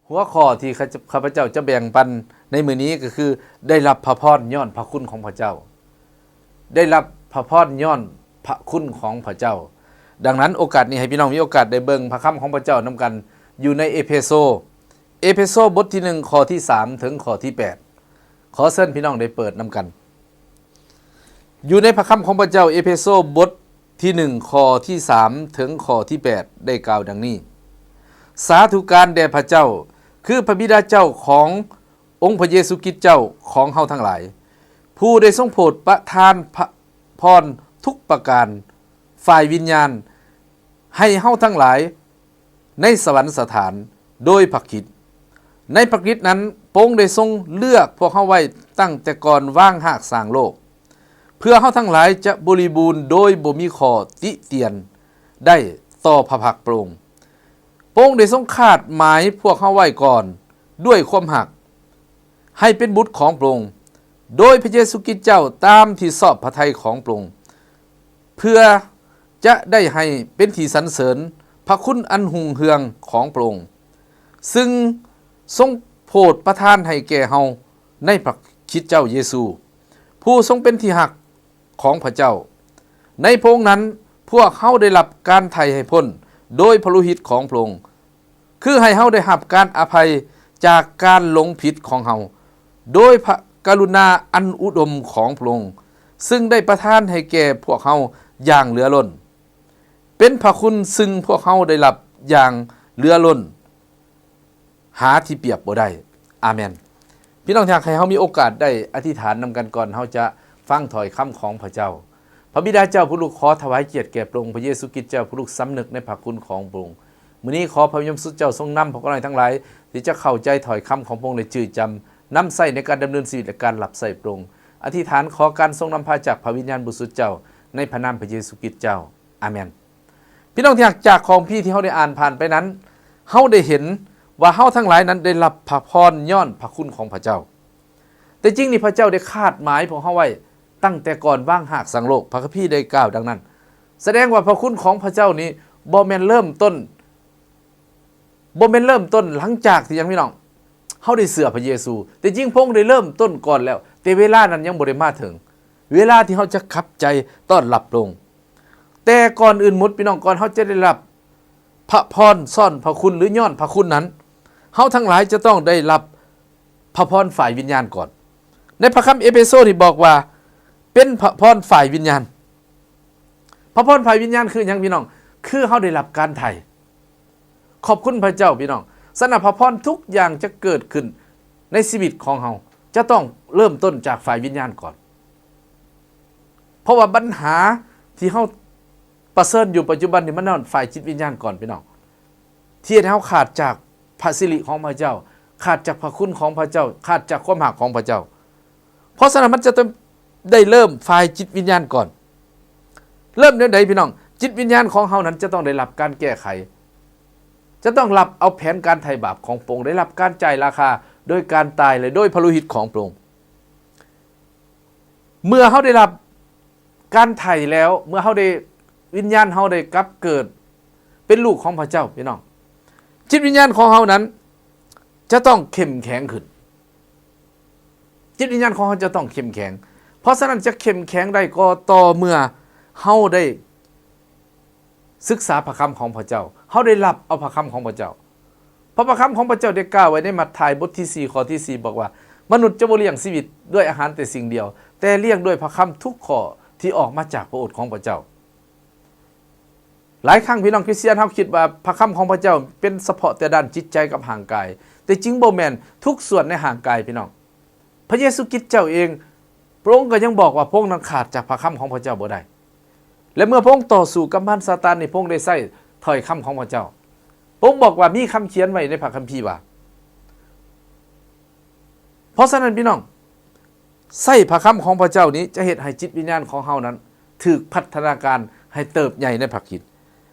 ຫົວຂໍ້ທີ່ຂ້າພະເຈົ້າຈະແບ່ງປັນໃນມື້ນີ້ກໍຄື ໄດ້ຮັບພະພອນຍ້ອນພະຄຸນຂອງພະເຈົ້າ. ໄດ້ຮັບພະພອນຍ້ອນພະຄຸນຂອງພະເຈົ້າ. ດັ່ງນັ້ນ ໂອກາດນີ້ໃຫ້ພີ່ນ້ອງມີໂອກາດໄດ້ເບິ່ງພະຄຳຂອງພະເຈົ້ານຳກັນ ຢູ່ໃນເອເພໂຊ, ເອເພໂຊບົດທີໜຶ່ງ ຂໍ້ທີສາມ ເຖິງຂໍ້ທີແປດ. ຂໍເຊີນພີ່ນ້ອງໄດ້ເປີດນຳກັນ. ຢູ່ໃນພະຄຳຂອງພະເຈົ້າ, ເອເພໂຊບົດທີໜຶ່ງ ຂໍ້ທີສາມ ເຖິງຂໍ້ທີແປດ ໄດ້ກ່າວດັ່ງນີ້: ສາທຸການແດ່ພະເຈົ້າ, ຄືພະບິດາເຈົ້າຂອງອົງພະເຢຊູຄຣິດເຈົ້າຂອງເຮົາທັງຫຼາຍ, ຜູ້ໄດ້ຊົງໂຜດປະທານພະພອນທຸກປະການ ຝ່າຍວິນຍານ ໃຫ້ເຮົາທັງຫຼາຍໃນສະຫວັນສະຖານໂດຍພະຄຣິດ. ໃນພະຄຣິດນັ້ນ, ພະອົງໄດ້ຊົງເລືອກພວກເຮົາໄວ້ຕັ້ງແຕ່ກ່ອນວາງຮາກສ້າງໂລກ, ເພື່ອເຮົາທັງຫຼາຍຈະບໍລິບູນໂດຍບໍ່ມີຂໍ້ຕິຕຽນໄດ້ຕໍ່ພະພັກພະອົງ. ພະອົງໄດ້ຊົງຄາດໝາຍພວກເຮົາໄວ້ກ່ອນດ້ວຍຄວາມຮັກ, ໃຫ້ເປັນບຸດຂອງພະອົງ ໂດຍພະເຢຊູຄຣິດເຈົ້າ ຕາມທີ່ຊອບພະໄທຂອງພະອົງ, ເພື່ອຈະໄດ້ໃຫ້ເປັນທີ່ສັນເສີນພະຄຸນອັນຮຸ່ງເຮືອງຂອງພະອົງ, ຊຶ່ງຊົງໂຜດປະທານໃຫ້ແກ່ເຮົາໃນພະຄຣິດເຈົ້າເຢຊູ, ຜູ້ຊົງເປັນທີ່ຮັກຂອງພະເຈົ້າ. ໃນພະອົງນັ້ນ ພວກເຮົາໄດ້ຮັບການໄຖ່ໃຫ້ພົ້ນໂດຍພະໂລຫິດຂອງພະອົງ, ຄືໃຫ້ເຮົາໄດ້ຮັບການອະໄພຈາກການຫຼົງຜິດຂອງເຮົາ ໂດຍພະກະລຸນາອັນອຸດົມຂອງພະອົງ, ຊຶ່ງໄດ້ປະທານໃຫ້ແກ່ພວກເຮົາຢ່າງເຫຼືອລົ້ນ. ເປັນພະຄຸນຊຶ່ງພວກເຮົາໄດ້ຮັບຢ່າງເຫຼືອລົ້ນ ຫາທີ່ປຽບບໍ່ໄດ້. ອາເມນ. ພີ່ນ້ອງທີ່ຮັກ, ໃຫ້ເຮົາມີໂອກາດໄດ້ອະທິຖານນຳກັນກ່ອນເຮົາຈະຟັງຖ້ອຍຄຳຂອງພະເຈົ້າ. ພະບິດາເຈົ້າ, ພວກລູກຂໍຖວາຍກຽດແກ່ພະອົງ, ພະເຢຊູຄຣິດເຈົ້າ, ພວກລູກສຳນຶກໃນພະຄຸນຂອງພະອົງ. ມື້ນີ້ຂໍພະວິນຍານບໍລິສຸດເຈົ້າຊົງນຳພວກເຮົາທັງຫຼາຍ ທີ່ຈະເຂົ້າໃຈຖ້ອຍຄຳຂອງພະອົງ ແລະ ຈື່ຈຳ, ນຳໃຊ້ໃນການດຳເນີນຊີວິດ ແລະ ການຮັບໃຊ້ພະອົງ. ອະທິຖານຂໍການຊົງນຳພາຈາກພະວິນຍານບໍລິສຸດເຈົ້າ, ໃນພະນາມພະເຢຊູຄຣິດເຈົ້າ. ອາເມນ. ພີ່ນ້ອງທີ່ຮັກ, ຈາກຄຳພີທີ່ເຮົາໄດ້ອ່ານຜ່ານໄປນັ້ນ, ເຮົາໄດ້ເຫັນວ່າເຮົາທັງຫຼາຍນັ້ນໄດ້ຮັບພະພອນຍ້ອນພະຄຸນຂອງພະເຈົ້າ. ແຕ່ຈິງນີ້ພະເຈົ້າໄດ້ຄາດໝາຍພວກເຮົາໄວ້ຕັ້ງແຕ່ກ່ອນວາງຮາກສ້າງໂລກ, ພະຄຳພີໄດ້ກ່າວດັ່ງນັ້ນ. ສະແດງວ່າພະຄຸນຂອງພະເຈົ້ານີ້ບໍ່ແມ່ນເລີ່ມຕົ້ນ, ບໍ່ແມ່ນເລີ່ມຕົ້ນຫຼັງຈາກທີ່ຫຍັງ ພີ່ນ້ອງ, ເຮົາໄດ້ເຊື່ອພະເຢຊູ. ແຕ່ຈິງພະອົງໄດ້ເລີ່ມຕົ້ນກ່ອນແລ້ວ, ແຕ່ເວລານັ້ນຍັງບໍ່ໄດ້ມາເຖິງ, ເວລາທີ່ເຮົາຈະຂັບໃຈຕ້ອນຮັບພະອົງ. ແຕ່ກ່ອນອື່ນໝົດ ພີ່ນ້ອງ, ກ່ອນເຮົາຈະໄດ້ຮັບພະພອນຊ້ອນພະຄຸນ ຫຼື ຍ້ອນພະຄຸນນັ້ນ, ເຮົາທັງຫຼາຍຈະຕ້ອງໄດ້ຮັບພະພອນຝ່າຍວິນຍານກ່ອນ. ໃນພະຄຳເອເພໂຊນີ້ບອກວ່າ ເປັນພະພອນຝ່າຍວິນຍານ. ພະພອນຝ່າຍວິນຍານຄືຫຍັງ ພີ່ນ້ອງ? ຄືເຮົາໄດ້ຮັບການໄຖ່. ຂອບຄຸນພະເຈົ້າ ພີ່ນ້ອງ. ສະນັ້ນ ພະພອນທຸກຢ່າງຈະເກີດຂຶ້ນໃນຊີວິດຂອງເຮົາ ຈະຕ້ອງເລີ່ມຕົ້ນຈາກຝ່າຍວິນຍານກ່ອນ. ເພາະວ່າບັນຫາທີ່ເຮົາປະເຊີນຢູ່ປັດຈຸບັນນີ້ ມັນນອນຝ່າຍຈິດວິນຍານກ່ອນ ພີ່ນ້ອງ, ທີ່ເຮັດໃຫ້ເຮົາຂາດຈາກພະສິລິຂອງພະເຈົ້າ, ຂາດຈາກພະຄຸນຂອງພະເຈົ້າ, ຂາດຈາກຄວາມຮັກຂອງພະເຈົ້າ. ເພາະສະນັ້ນ ມັນຈະຕ້ອງໄດ້ເລີ່ມຝ່າຍຈິດວິນຍານກ່ອນ. ເລີ່ມແນວໃດ ພີ່ນ້ອງ? ຈິດວິນຍານຂອງເຮົານັ້ນຈະຕ້ອງໄດ້ຮັບການແກ້ໄຂ, ຈະຕ້ອງຮັບເອົາແຜນການໄຖ່ບາບຂອງພະອົງ, ໄດ້ຮັບການຈ່າຍລາຄາໂດຍການຕາຍ ແລະ ໂດຍພະໂລຫິດຂອງພະອົງ. ເມື່ອເຮົາໄດ້ຮັບການໄຖ່ແລ້ວ, ເມື່ອເຮົາໄດ້, ວິນຍານເຮົາໄດ້ກັບເກີດເປັນລູກຂອງພະເຈົ້າ, ພີ່ນ້ອງ, ຈິດວິນຍານຂອງເຮົານັ້ນຈະຕ້ອງເຂັ້ມແຂງຂຶ້ນ. ຈິດວິນຍານຂອງເຮົາຈະຕ້ອງເຂັ້ມແຂງ. ເພາະສະນັ້ນ ຈະເຂັ້ມແຂງໄດ້ກໍຕໍ່ເມື່ອເຮົາໄດ້ ສຶກສາພະຄຳຂອງພະເຈົ້າ, ເຮົາໄດ້ຮັບເອົາພະຄຳຂອງພະເຈົ້າ. ເພາະພະຄຳຂອງພະເຈົ້າໄດ້ກ່າວໄວ້ໃນມັດທາຍບົດທີສີ່ ຂໍ້ທີສີ່ ບອກວ່າ, ມະນຸດຈະບໍ່ລ້ຽງຊີວິດດ້ວຍອາຫານແຕ່ສິ່ງດຽວ, ແຕ່ລ້ຽງດ້ວຍພະຄຳທຸກຂໍ້ທີ່ອອກມາຈາກພະໂອດຂອງພະເຈົ້າ. ຫຼາຍຄັ້ງ ພີ່ນ້ອງຄຣິສຕຽນເຮົາຄິດວ່າພະຄຳຂອງພະເຈົ້າເປັນສະເພາະແຕ່ດ້ານຈິດໃຈກັບຮ່າງກາຍ, ແຕ່ຈິງບໍ່ແມ່ນ, ທຸກສ່ວນໃນຮ່າງກາຍ, ພີ່ນ້ອງ. ພະເຢຊູຄຣິດເຈົ້າເອງ, ພະອົງກໍຍັງບອກວ່າພະອົງນັ້ນຂາດຈາກພະຄຳຂອງພະເຈົ້າບໍ່ໄດ້. ແລະ ເມື່ອພະອົງຕໍ່ສູ້ກັບມານຊາຕານນີ້, ພະອົງໄດ້ໃຊ້ຖ້ອຍຄຳຂອງພະເຈົ້າ. ພະອົງບອກວ່າມີຄຳຂຽນໄວ້ໃນພະຄຳພີວ່າ. ເພາະສະນັ້ນ ພີ່ນ້ອງ, ໃຊ້ພະຄຳຂອງພະເຈົ້ານີ້ຈະເຮັດໃຫ້ຈິດວິນຍານຂອງເຮົານັ້ນຖືກພັດທະນາການໃຫ້ເຕີບໃຫຍ່ໃນພະຄຣິດ.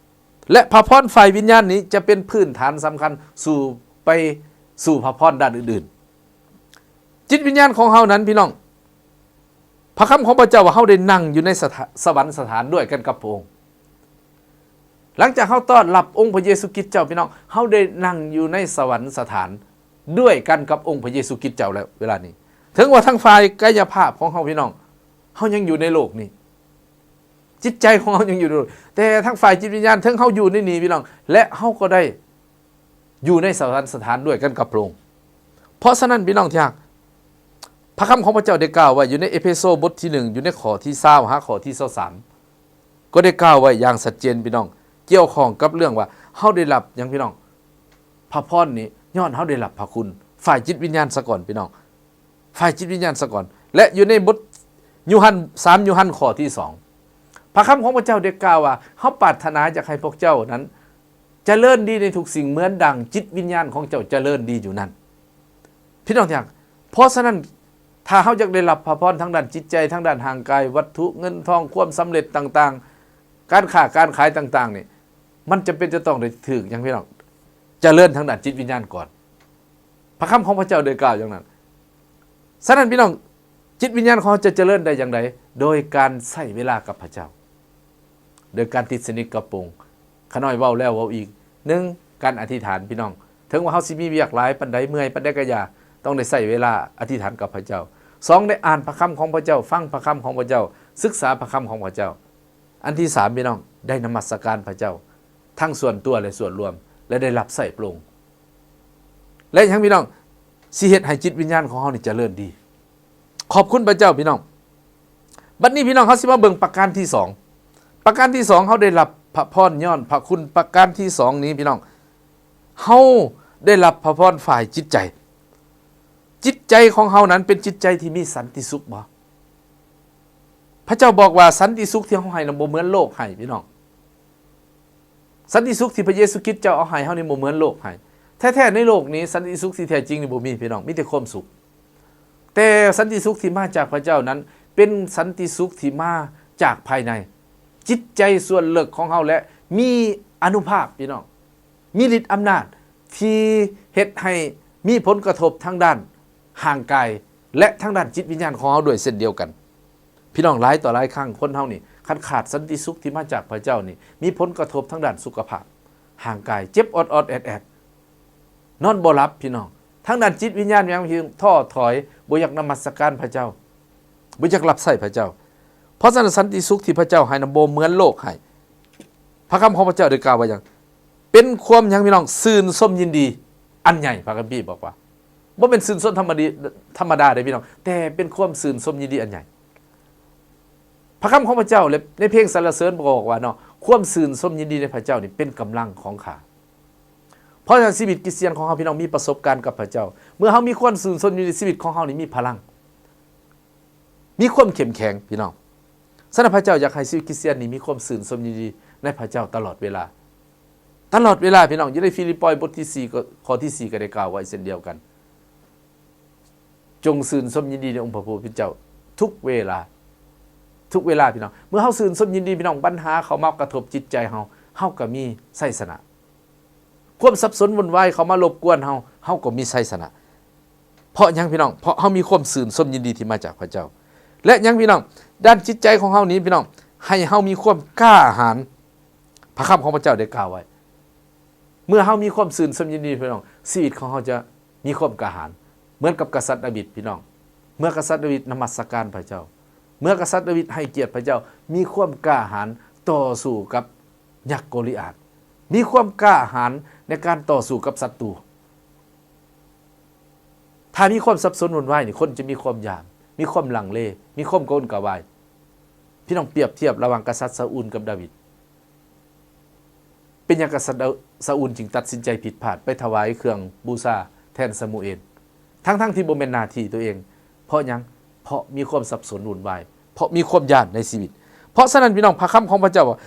ແລະ ພະພອນຝ່າຍວິນຍານນີ້ຈະເປັນພື້ນຖານສຳຄັນສູ່ໄປສູ່ພະພອນດ້ານອື່ນໆ. ຈິດວິນຍານຂອງເຮົານັ້ນ ພີ່ນ້ອງ, ພະຄຳຂອງພະເຈົ້າວ່າເຮົາໄດ້ນັ່ງຢູ່ໃນສະຖາ, ສະຫວັນສະຖານດ້ວຍກັນກັບພະອົງ. ຫຼັງຈາກເຮົາຕ້ອນຮັບອົງພະເຢຊູຄຣິດເຈົ້າ ພີ່ນ້ອງ, ເຮົາໄດ້ນັ່ງຢູ່ໃນສະຫວັນສະຖານດ້ວຍກັນກັບອົງພະເຢຊູຄຣິດເຈົ້າແລ້ວເວລານີ້. ເຖິງວ່າທາງຝ່າຍກາຍະພາບຂອງເຮົາ ພີ່ນ້ອງ, ເຮົາຍັງຢູ່ໃນໂລກນີ້, ຈິດໃຈຂອງເຮົາຍັງຢູ່ໃນໂລກ, ແຕ່ທາງຝ່າຍຈິດວິນຍານ ເຖິງເຮົາຢູ່ໃນນີ້ ພີ່ນ້ອງ, ແລະ ເຮົາກໍໄດ້ຢູ່ໃນສະຫວັນສະຖານດ້ວຍກັນກັບພະອົງ. ເພາະສະນັ້ນ ພີ່ນ້ອງທີ່ຮັກ, ພະຄຳຂອງພະເຈົ້າໄດ້ກ່າວໄວ້ຢູ່ໃນເອເຟໂຊບົດທີໜຶ່ງ ຢູ່ໃນຂໍ້ທີຊາວຫາຂໍ້ທີຊາວສາມ ກໍໄດ້ກ່າວໄວ້ຢ່າງຊັດເຈນ ພີ່ນ້ອງ, ກ່ຽວຂ້ອງກັບເລື່ອງວ່າເຮົາໄດ້ຮັບຫຍັງ ພີ່ນ້ອງ? ພະພອນນີ້ຍ້ອນເຮົາໄດ້ຮັບພະຄຸນ ຝ່າຍຈິດວິນຍານສາກ່ອນ ພີ່ນ້ອງ, ຝ່າຍຈິດວິນຍານສາກ່ອນ. ແລະ ຢູ່ໃນບົດໂຍຮັນ ສາມໂຍຮັນຂໍ້ທີສອງ ພະຄຳຂອງພະເຈົ້າໄດ້ກ່າວວ່າ ເຮົາປາດຖະໜາຢາກໃຫ້ພວກເຈົ້ານັ້ນຈະເລີນດີໃນທຸກສິ່ງ ເໝືອນດັ່ງຈິດວິນຍານຂອງເຈົ້າຈະເລີນດີຢູ່ນັ້ນ. ພີ່ນ້ອງທີ່ຮັກ, ເພາະສະນັ້ນ ຖ້າເຮົາຢາກໄດ້ຮັບພະພອນທາງດ້ານຈິດໃຈ, ທາງດ້ານຮ່າງກາຍ, ວັດຖຸເງິນທອງ, ຄວາມສຳເລັດຕ່າງໆ, ການຄ້າການຂາຍຕ່າງໆນີ້ ມັນຈຳເປັນຈະຕ້ອງໄດ້ຖືກຫຍັງ ພີ່ນ້ອງ? ຈະເລີນທາງດ້ານຈິດວິນຍານກ່ອນ. ພະຄຳຂອງພະເຈົ້າໄດ້ກ່າວຢ່າງນັ້ນ. ສະນັ້ນ ພີ່ນ້ອງ, ຈິດວິນຍານຂອງເຮົາຈະຈະເລີນໄດ້ຢ່າງໃດ? ໂດຍການໃຊ້ເວລາກັບພະເຈົ້າ. ໂດຍການຕິດສະໜິດກັບພະອົງ. ຂ້ານ້ອຍເວົ້າແລ້ວເວົ້າອີກ. ໜຶ່ງ, ການອະທິຖານ ພີ່ນ້ອງ. ເຖິງວ່າເຮົາຊິມີວຽກຫຼາຍປານໃດ, ເມື່ອຍປານໃດກໍຢ່າ, ຕ້ອງໄດ້ໃຊ້ເວລາອະທິຖານກັບພະເຈົ້າ. ສອງ, ໄດ້ອ່ານພະຄຳຂອງພະເຈົ້າ, ຟັງພະຄຳຂອງພະເຈົ້າ, ສຶກສາພະຄຳຂອງພະເຈົ້າ. ອັນທີສາມ ພີ່ນ້ອງ, ໄດ້ນະມັດສະການພະເຈົ້າ ທັງສ່ວນຕົວ ແລະ ສ່ວນລວມ ແລະ ໄດ້ຮັບໃຊ້ພະອົງ. ແລະ ຫຍັງ ພີ່ນ້ອງ? ຊິເຮັດໃຫ້ຈິດວິນຍານຂອງເຮົານີ້ຈະເລີນດີ. ຂອບຄຸນພະເຈົ້າ ພີ່ນ້ອງ. ບັດນີ້ ພີ່ນ້ອງ, ເຮົາຊິມາເບິ່ງປະການທີສອງ. ປະການທີສອງ ເຮົາໄດ້ຮັບພະພອນຍ້ອນພະຄຸນ. ປະການທີສອງນີ້ ພີ່ນ້ອງ, ເຮົາໄດ້ຮັບພະພອນຝ່າຍຈິດໃຈ. ຈິດໃຈຂອງເຮົານັ້ນເປັນຈິດໃຈທີ່ມີສັນຕິສຸກບໍ່? ພະເຈົ້າບອກວ່າ ສັນຕິສຸກທີ່ເຮົາໃຫ້ນັ້ນບໍ່ເໝືອນໂລກໃຫ້, ພີ່ນ້ອງ. ສັນຕິສຸກທີ່ພະເຢຊູຄຣິດເຈົ້າເອົາໃຫ້ເຮົານີ້ບໍ່ເໝືອນໂລກໃຫ້. ແທ້ໆ ໃນໂລກນີ້ ສັນຕິສຸກທີ່ແທ້ຈິງນີ້ບໍ່ມີ, ພີ່ນ້ອງ, ມີແຕ່ຄວາມສຸກ. ແຕ່ສັນຕິສຸກທີ່ມາຈາກພະເຈົ້ານັ້ນ ເປັນສັນຕິສຸກທີ່ມາຈາກພາຍໃນ, ຈິດໃຈສ່ວນເລິກຂອງເຮົາ ແລະ ມີອານຸພາບ, ພີ່ນ້ອງ, ມີລິດອຳນາດທີ່ເຮັດໃຫ້ມີຜົນກະທົບທາງດ້ານຮ່າງກາຍ ແລະ ທາງດ້ານຈິດວິນຍານຂອງເຮົາດ້ວຍເຊັ່ນດຽວກັນ. ພີ່ນ້ອງ, ຫຼາຍຕໍ່ຫຼາຍຄັ້ງຄົນເຮົານີ້ ຄັນຂາດສັນຕິສຸກທີ່ມາຈາກພະເຈົ້ານີ້ ມີຜົນກະທົບທາງດ້ານສຸຂະພາບຮ່າງກາຍ, ເຈັບອອດໆແອດໆ, ນອນບໍ່ຫຼັບ, ພີ່ນ້ອງ. ທາງດ້ານຈິດວິນຍານຍັງຖືກທໍ້ຖອຍ, ບໍ່ຢາກນະມັດສະການພະເຈົ້າ, ບໍ່ຢາກຮັບໃຊ້ພະເຈົ້າ. ເພາະສະນັ້ນ ສັນຕິສຸກທີ່ພະເຈົ້າໃຫ້ນັ້ນບໍ່ເໝືອນໂລກໃຫ້. ພະຄຳຂອງພະເຈົ້າໄດ້ກ່າວວ່າຫຍັງ? ເປັນຄວາມຫຍັງ ພີ່ນ້ອງ? ຊື່ນຊົມຍິນດີອັນໃຫຍ່, ພະຄຳພີບອກວ່າ. ບໍ່ແມ່ນຊື່ນຊົມທຳມະດີ ທຳມະດາເດ້ ພີ່ນ້ອງ, ແຕ່ເປັນຄວາມຊື່ນຊົມຍິນດີອັນໃຫຍ່. ພະຄຳຂອງພະເຈົ້າ ແລະ ໃນເພງສັນລະເສີນບອກວ່າເນາະ, ຄວາມຊື່ນຊົມຍິນດີໃນພະເຈົ້ານີ້ເປັນກຳລັງຂອງຂ້າ. ເພາະສະນັ້ນ ຊີວິດຄຣິສຕຽນຂອງເຮົາ ພີ່ນ້ອງ, ມີປະສົບການກັບພະເຈົ້າ. ເມື່ອເຮົາມີຄວາມຊື່ນຊົມຍິນດີ, ຊີວິດຂອງເຮົານີ້ມີພະລັງ, ມີຄວາມເຂັ້ມແຂງ, ພີ່ນ້ອງ. ສະນັ້ນ ພະເຈົ້າຢາກໃຫ້ຊີວິດຄຣິສຕຽນນີ້ມີຄວາມຊື່ນຊົມຍິນດີໃນພະເຈົ້າຕະຫຼອດເວລາ. ຕະຫຼອດເວລາ, ພີ່ນ້ອງ. ຢູ່ໃນຟີລິບປອຍບົດທີສີ່ ກໍ ຂໍ້ທີສີ່ ກໍໄດ້ກ່າວໄວ້ເຊັ່ນດຽວກັນ. ຈົ່ງຊື່ນຊົມຍິນດີໃນອົງພະຜູ້ເປັນເຈົ້າທຸກເວລາ, ທຸກເວລາ, ພີ່ນ້ອງ. ເມື່ອເຮົາຊື່ນຊົມຍິນດີ, ພີ່ນ້ອງ, ບັນຫາເຂົ້າມາກະທົບຈິດໃຈເຮົາ, ເຮົາກໍມີໄຊຊະນະ. ຄວາມສັບສົນວຸ່ນວາຍເຂົ້າມາລົບກວນເຮົາ, ເຮົາກໍມີໄຊຊະນະ. ເພາະຫຍັງ, ພີ່ນ້ອງ? ເພາະເຮົາມີຄວາມຊື່ນຊົມຍິນດີທີ່ມາຈາກພະເຈົ້າ. ແລະ ຫຍັງ, ພີ່ນ້ອງ? ດ້ານຈິດໃຈຂອງເຮົານີ້, ພີ່ນ້ອງ, ໃຫ້ເຮົາມີຄວາມກ້າຫານ. ພະຄຳຂອງພະເຈົ້າໄດ້ກ່າວໄວ້, ເມື່ອເຮົາມີຄວາມຊື່ນຊົມຍິນດີ, ພີ່ນ້ອງ, ຊີວິດຂອງເຮົາຈະ ມີຄວາມກ້າຫານ ເໝືອນກັບກະສັດດາວິດ, ພີ່ນ້ອງ. ເມື່ອກະສັດດາວິດນະມັດສະການພະເຈົ້າ, ເມື່ອກະສັດດາວິດໃຫ້ກຽດພະເຈົ້າ, ມີຄວາມກ້າຫານຕໍ່ສູ້ກັບຍັກໂກລິອາດ, ມີຄວາມກ້າຫານໃນການຕໍ່ສູ້ກັບສັດຕູ. ຖ້າມີຄວາມສັບສົນວຸ່ນວາຍນີ້, ຄົນຈະມີຄວາມຢ້ານ, ມີຄວາມລັງເລ, ມີຄວາມກະວົນກະວາຍ. ພີ່ນ້ອງ, ປຽບທຽບລະຫວ່າງກະສັດຊາອູນກັບດາວິດ. ເປັນຫຍັງກະສັດຊາອູນຈຶ່ງຕັດສິນໃຈຜິດພາດ ໄປຖວາຍເຄື່ອງບູຊາແທນຊາມູເອນ ທັງໆທີ່ບໍ່ແມ່ນໜ້າທີ່ຕົວເອງ? ເພາະຫຍັງ? ເພາະມີຄວາມສັບສົນວຸ່ນວາຍ, ເພາະມີຄວາມຢ້ານໃນຊີວິດ. ເພາະສະນັ້ນ ພີ່ນ້ອງ, ພະຄຳຂອງພະເຈົ້າວ່າ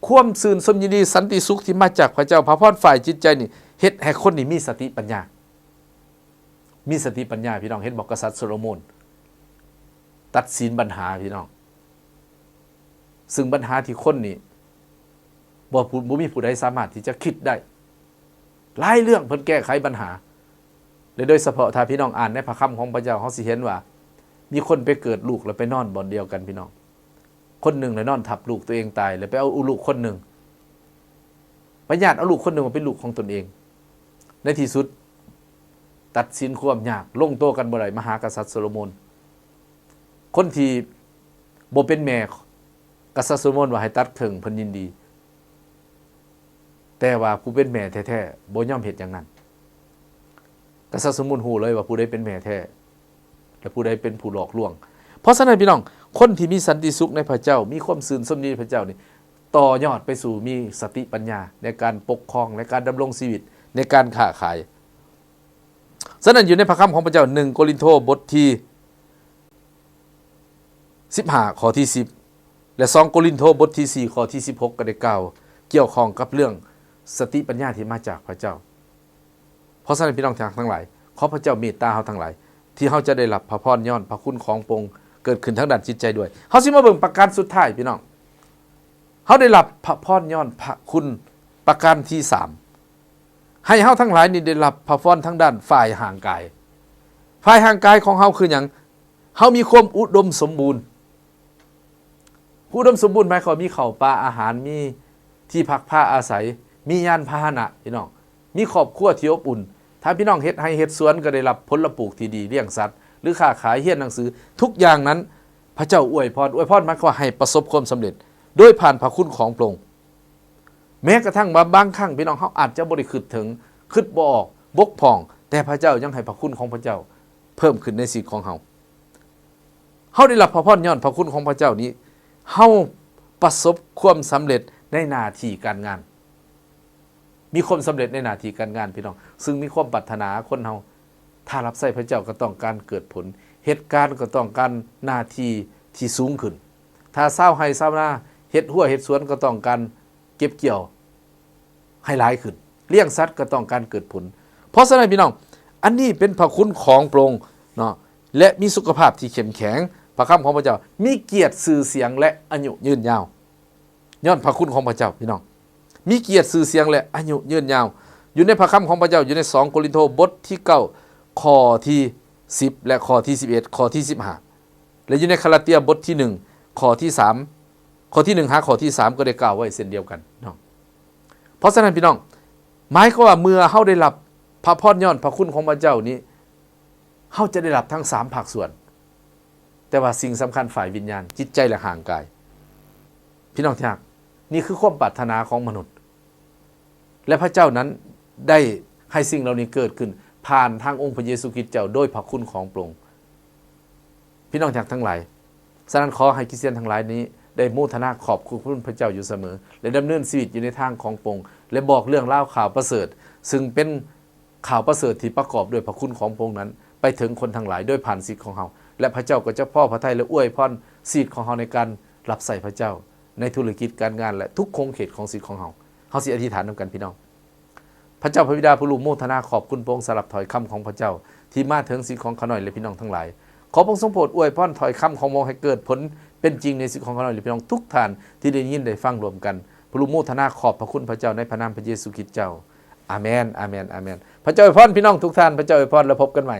ຄວາມຊື່ນຊົມຍິນດີ, ສັນຕິສຸກທີ່ມາຈາກພະເຈົ້າ, ພະພອນຝ່າຍຈິດໃຈນີ້ ເຮັດໃຫ້ຄົນນີ້ມີສະຕິປັນຍາ. ມີສະຕິປັນຍາ, ພີ່ນ້ອງ. ເຫັນບໍ່? ກະສັດໂຊໂລໂມນຕັດສິນບັນຫາ, ພີ່ນ້ອງ, ຊຶ່ງບັນຫາທີ່ຄົນນີ້ ບໍ່ ຜູ້ ບໍ່ມີຜູ້ໃດສາມາດທີ່ຈະຄິດໄດ້. ຫຼາຍເລື່ອງເພິ່ນແກ້ໄຂບັນຫາ ແລະ ໂດຍສະເພາະຖ້າພີ່ນ້ອງອ່ານໃນພະຄຳຂອງພະເຈົ້າ, ເຮົາຊິເຫັນວ່າມີຄົນໄປເກີດລູກແລ້ວໄປນອນບ່ອນດຽວກັນ, ພີ່ນ້ອງ. ຄົນໜຶ່ງລະນອນທັບລູກຕົວເອງຕາຍ ແລ້ວໄປເອົາລູກຄົນໜຶ່ງ. ຍາດເອົາລູກຄົນໜຶ່ງມາເປັນລູກຂອງຕົນເອງ. ໃນທີ່ສຸດ ຕັດສິນຄວາມຍາກ ລົງໂຕກັນບໍ່ໄດ້ ມາຫາກະສັດໂຊໂລໂມນ. ຄົນທີ່ບໍ່ເປັນແມ່ ກະສັດໂຊໂລໂມນວ່າໃຫ້ຕັດເຄິ່ງ ເພິ່ນຍິນດີ. ແຕ່ວ່າຜູ້ເປັນແມ່ແທ້ໆ ບໍ່ຍອມເຮັດຢ່າງນັ້ນ. ກະສັດໂຊໂລໂມນຮູ້ເລີຍວ່າຜູ້ໃດເປັນແມ່ແທ້ ແລະ ຜູ້ໃດເປັນຜູ້ຫຼອກລວງ. ເພາະສະນັ້ນ ພີ່ນ້ອງ, ຄົນທີ່ມີສັນຕິສຸກໃນພະເຈົ້າ, ມີຄວາມຊື່ນຊົມຍິນດີໃນພະເຈົ້ານີ້, ຕໍ່ຍອດໄປສູ່ມີສະຕິປັນຍາໃນການປົກຄອງ ໃນການດຳລົງຊີວິດ, ໃນການຄ້າຂາຍ. ສະນັ້ນ ຢູ່ໃນພະຄຳຂອງພະເຈົ້າ ໜຶ່ງໂກລິນໂທ ບົດທີສິບຫ້າ ຂໍ້ທີສິບ ແລະ ສອງໂກລິນໂທ ບົດທີສີ່ ຂໍ້ທີສິບຫົກ ກໍໄດ້ກ່າວກ່ຽວຂ້ອງກັບເລື່ອງສະຕິປັນຍາທີ່ມາຈາກພະເຈົ້າ. ເພາະສະນັ້ນ ພີ່ນ້ອງທີ່ຮັກທັງຫຼາຍ, ຂໍພະເຈົ້າເມດຕາເຮົາທັງຫຼາຍ ທີ່ເຮົາຈະໄດ້ຮັບພະພອນຍ້ອນພະຄຸນຂອງພະອົງເກີດຂຶ້ນທາງດ້ານຈິດໃຈດ້ວຍ. ເຮົາຊິມາເບິ່ງປະການສຸດທ້າຍ ພີ່ນ້ອງ. ເຮົາໄດ້ຮັບພະພອນຍ້ອນພະຄຸນປະການທີສາມ ໃຫ້ເຮົາທັງຫຼາຍນີ້ໄດ້ຮັບພະພອນທາງດ້ານຝ່າຍຮ່າງກາຍ. ຝ່າຍຮ່າງກາຍຂອງເຮົາຄືຫຍັງ? ເຮົາມີຄວາມອຸດົມສົມບູນ. ອຸດົມສົມບູນໝາຍຄວາມວ່າມີເຂົ້າປາອາຫານ, ມີທີ່ພັກພາອາໄສ, ມີຍານພາຫະນະ, ພີ່ນ້ອງ, ມີຄອບຄົວທີ່ອົບອຸ່ນ. ຖ້າພີ່ນ້ອງເຮັດໄຮ່ເຮັດສວນກໍໄດ້ຮັບຜົນລະປູກທີ່ດີ, ລ້ຽງສັດ ຫຼື ຄ້າຂາຍ, ຮຽນໜັງສື, ທຸກຢ່າງນັ້ນພະເຈົ້າອວຍພອນ. ອວຍພອນໝາຍຄວາມວ່າໃຫ້ປະສົບຄວາມສຳເລັດໂດຍຜ່ານພະຄຸນຂອງພະອົງ. ແມ້ກະທັ່ງວ່າບາງຄັ້ງ ພີ່ນ້ອງ, ເຮົາອາດຈະບໍ່ໄດ້ຄິດເຖິງ, ຄິດບໍ່ອອກ, ບົກຜ່ອງ, ແຕ່ພະເຈົ້າຍັງໃຫ້ພະຄຸນຂອງພະເຈົ້າເພີ່ມຂຶ້ນໃນຊີວິດຂອງເຮົາ. ເຮົາໄດ້ຮັບພະພອນຍ້ອນພະຄຸນຂອງພະເຈົ້ານີ້, ເຮົາປະສົບຄວາມສຳເລັດໃນໜ້າທີ່ການງານ. ມີຄວາມສຳເລັດໃນໜ້າທີ່ການງານ, ພີ່ນ້ອງ, ຊຶ່ງມີຄວາມປາດຖະໜາຄົນເຮົາ, ຖ້າຮັບໃຊ້ພະເຈົ້າກໍຕ້ອງການເກີດຜົນ, ເຮັດການກໍຕ້ອງການໜ້າທີ່ທີ່ສູງຂຶ້ນ, ຖ້າຊາວໄຮ່ຊາວນາ, ເຮັດຮົ້ວເຮັດສວນກໍຕ້ອງການ ເກັບກ່ຽວໃຫ້ຫຼາຍຂຶ້ນ, ລ້ຽງສັດກໍຕ້ອງການເກີດຜົນ. ເພາະສະນັ້ນ ພີ່ນ້ອງ, ອັນນີ້ເປັນພະຄຸນຂອງພະອົງເນາະ ແລະ ມີສຸຂະພາບທີ່ເຂັ້ມແຂງ, ພະຄຳຂອງພະເຈົ້າ, ມີກຽດຊື່ສຽງ ແລະ ອາຍຸຍືນຍາວ ຍ້ອນພະຄຸນຂອງພະເຈົ້າ, ພີ່ນ້ອງ, ມີກຽດຊື່ສຽງ ແລະ ອາຍຸຍືນຍາວ. ຢູ່ໃນພະຄຳຂອງພະເຈົ້າ, ຢູ່ໃນສອງໂກລິນໂທ ບົດທີເກົ້າ ຂໍ້ທີສິບ ແລະ ຂໍ້ທີສິບເອັດ, ຂໍ້ທີສິບຫ້າ ແລະ ຢູ່ໃນກາລາເຕຍ ບົດທີໜຶ່ງ ຂໍ້ທີສາມ ຂໍ້ທີໜຶ່ງຫາຂໍ້ທີສາມ ກໍໄດ້ກ່າວໄວ້ເຊັ່ນດຽວກັນເນາະ. ເພາະສະນັ້ນ ພີ່ນ້ອງ, ໝາຍຄວາມວ່າເມື່ອເຮົາໄດ້ຮັບພະພອນຍ້ອນພະຄຸນຂອງພະເຈົ້ານີ້, ເຮົາຈະໄດ້ຮັບທັງສາມພາກສ່ວນ, ແຕ່ວ່າສິ່ງສຳຄັນຝ່າຍວິນຍານ, ຈິດໃຈ ແລະ ຮ່າງກາຍ. ພີ່ນ້ອງທີ່ຮັກ, ນີ້ຄືຄວາມປາດຖະໜາຂອງມະນຸດ. ແລະ ພະເຈົ້ານັ້ນໄດ້ໃຫ້ສິ່ງເຫຼົ່ານີ້ເກີດຂຶ້ນຜ່ານທາງອົງພະເຢຊູຄຣິດເຈົ້າໂດຍພະຄຸນຂອງພະອົງ. ພີ່ນ້ອງທີ່ຮັກທັງຫຼາຍ, ສະນັ້ນຂໍໃຫ້ຄຣິສຕຽນທັງຫຼາຍນີ້ໄດ້ໂມທະນາຂອບຄຸນພະເຈົ້າຢູ່ສະເໝີ ແລະ ດຳເນີນຊີວິດຢູ່ໃນທາງຂອງພະອົງ ແລະ ບອກເລື່ອງລາວຂ່າວປະເສີດ, ຊຶ່ງເປັນ ຂ່າວປະເສີດທີ່ປະກອບດ້ວຍພະຄຸນຂອງພະອົງນັ້ນ ໄປເຖິງຄົນທັງຫຼາຍໂດຍຜ່ານຊີວິດຂອງເຮົາ, ແລະ ພະເຈົ້າກໍຈະພໍພະໄທ ແລະ ອວຍພອນຊີວິດຂອງເຮົາໃນການຮັບໃຊ້ພະເຈົ້າ ໃນທຸລະກິດການງານ ແລະ ທຸກຂົງເຂດຂອງຊີວິດຂອງເຮົາ. ເຮົາຊິອະທິຖານນຳກັນ ພີ່ນ້ອງ. ພະເຈົ້າພະບິດາຜູ້ຮູ້, ໂມທະນາຂອບຄຸນພະອົງສຳລັບຖ້ອຍຄຳຂອງພະເຈົ້າ ທີ່ມາເຖິງຊີວິດຂອງຂ້ານ້ອຍ ແລະ ພີ່ນ້ອງທັງຫຼາຍ. ຂໍພະອົງຊົງໂປດອວຍພອນຖ້ອຍຄຳຂອງພະອົງໃຫ້ເກີດຜົນເປັນຈິງໃນຊີວິດຂອງຂ້ານ້ອຍ ແລະ ພີ່ນ້ອງທຸກທ່ານທີ່ໄດ້ຍິນໄດ້ຟັງລວມກັນ. ພະເຈົ້າໂມທະນາຂອບພະຄຸນພະເຈົ້າໃນພະນາມພະເຢຊູຄຣິດເຈົ້າ. ອາເມນ, ອາເມນ, ອາເມນ. ພະເຈົ້າອວຍພອນພີ່ນ້ອງທຸກທ່ານ. ພະເຈົ້າອວຍພອນ ແລ້ວພົບກັນໃໝ່.